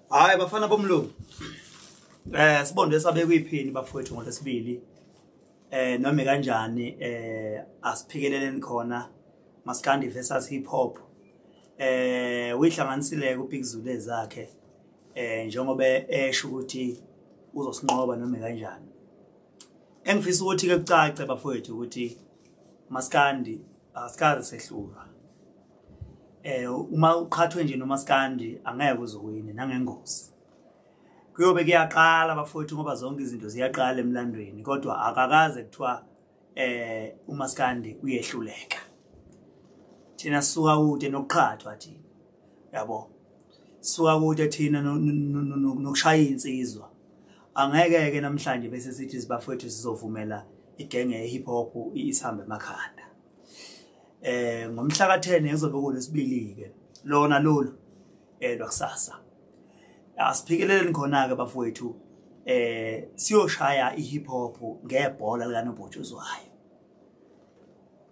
Hayi bafana bomlungu. Sibonde sabe kuyiphini bafowethu ngoLwesibili. Noma kanjani asiphikeleleni khona Maskandi versus hip hop. Uyihlanganisile ku Big Zulu ezakhe. Njengoba esho ukuthi uzosinqoba noma kanjani. Engifisa ukuthi ke kucace bafowethu ukuthi Maskandi asikaze sehlulwa. Uma uqhathwe nje noMaskandi angeke uzowina nangengozi. Kuyobe kuyaqala bafowethu ngoba zonke izinto ziyaqala emlandweni, kodwa akakaze kuthiwa uMaskandi uyehluleka. Thina sisuka kude nokuqhathwa thina. Yabo. Sisuka kude thina nokushaya insizwa. Angeke ke namhlanje bese sithi sibafowethu sizovumela igenge ye hip hop isihambe emakhanda. Ngomhla ka-10 kuzobe kuLwesibili ke lona lolu lwakusasa. Asiphikeleleni khona ke bafowethu, siyoshaya i-hip hop ngebhola likanobhutshuzwayo.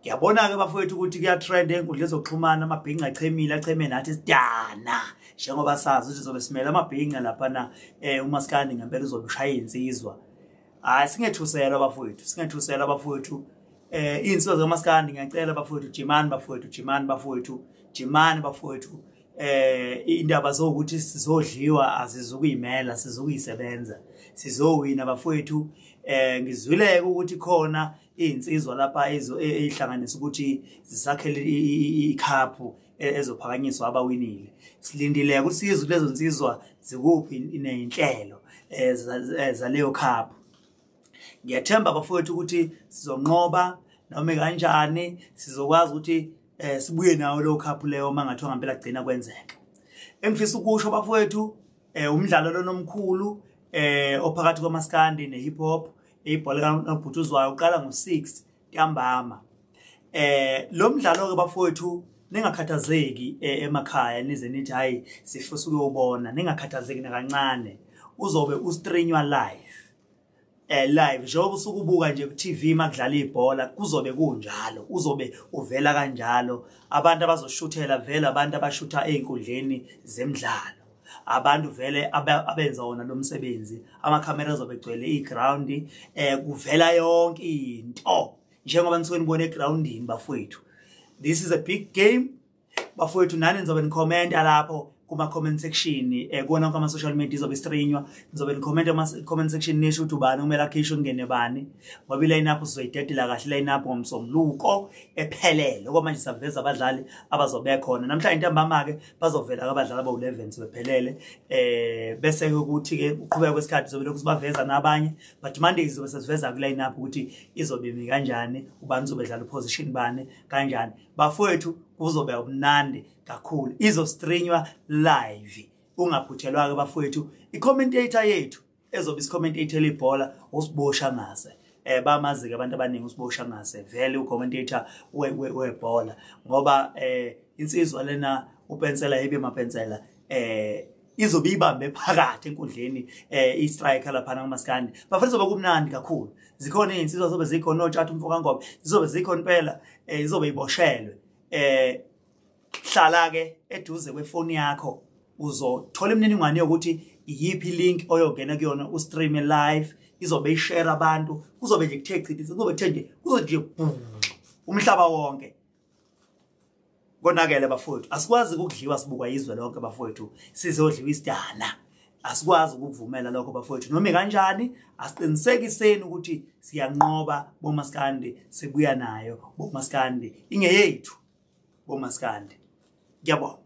Ngiyabona ke bafowethu ukuthi kuya-trend enkundleni zokuxhumana, amabhinca achemile, acheme nathi sidana njengoba sazi ukuthi sizobe simele amabhinca laphana. uMaskandi ngempela uzobe ushaya insizwa. Hayi, singethuselwa bafowethu, singethuselwa bafowethu. Iy'nsizwa zikaMaskandi ngiyacela bafowethu, jimani bafowethu, jimani bafowethu, jimani bafowethu. Indaba zokuthi sizodliwa azizukuyimela, sizokuyisebenza, sizowina bafowethu. Ngizwileke ukuthi khona iy'nsizwa lapha ey'hlanganisa ukuthi zisakhele ikhaphu ezophakanyiswa abawinile. Silindile ukuthi sizwe lezo nsizwa zikuphi ney'nhlelo zaleyo khaphu. Ngiyathemba bafowethu ukuthi sizonqoba noma kanjani, sizokwazi ukuthi sibuye nawo lo khaphu leyo uma ngathiwa ngempela kugcina kwenzeka. Engifisa ukusho bafowethu, umdlalo lona omkhulu ophakathi kwaMaskandi ne-hip hop, ibhola kanobhutshuzwayo, uqala ngo-6 ntambama. Lo mdlalo ke bafowethu, ningakhathazeki emakhaya nize nithi hayi sifisa ukuyobona, ningakhathazeki nakancane, uzobe ustreamwa live. Live njengoba usukubuka nje ku TV makudlala ibhola, kuzobe kunjalo, uzobe uvela kanjalo. Abantu abazoshuthela vele abantu abashutha einkundleni zemidlalo, abantu vele abenza wona lo msebenzi, amakhamera azobe egcwele iground, kuvela yonke into njengoba nisuke nibone egroundini bafowethu. This is a big game bafowethu, nani nizobe nikhomenta lapho kuma comment section, kuwona wonke ama social media izobe streamwa, nizobe nikhomenta kuma comment section nisho ukuthi ubani kumele akhishwe kungene bani, ngoba i-line up sizoyidedela kahle, line up ngomsombuluko ephelele. Okwamanje siyaveza abadlali abazobe khona namhlanje ntambama ke, bazovela abadlali abawu-11 sebephelele, bese ke ukuthi ke uqhubeka kwesikhathi sizobe lokhu sibaveza nabanye, but Monday sizobe sesiveza ku line up ukuthi izobe imi kanjani, ubani uzobe dlala position bani kanjani. Bafowethu kuzobe umnandi kakhulu, izostreamwa live, ungaphuthelwa ke bafowethu. I-commentator yethu ezobe isicommentator ibhola uSibosha ngase, bamazi ke abantu abaningi uSibosha ngase, vele ucommentator webhola, ngoba insizwa lena upensela yebe mapensela, izobe ibambe phakathi enkundleni, i-striker lapha kuMaskandi. Bafethu zobe kumnandi kakhulu, zikhona izinsizwa zobe zikhona, otshatha umfo kaNgobe zizobe zikhona impela, izobe iboshelwe. Hlala ke eduze kwefoni yakho, uzothola imininingwane yokuthi iyiphi link oyongena kuyona ustream live, izobe ishare abantu, kuzobe nje kuthe chithi, kuzobe kuthe nje, kuzobe nje umhlaba wonke. Konakele bafowethu, asikwazi ukudliwa sibukwa izwe lonke bafowethu, sizodliwa isidana, asikwazi ukuvumela lokho bafowethu. Noma kanjani asiqinisekiseni ukuthi siyanqoba boMaskandi, sibuya nayo boMaskandi, ingeyethu boMaskandi. Ngiyabonga.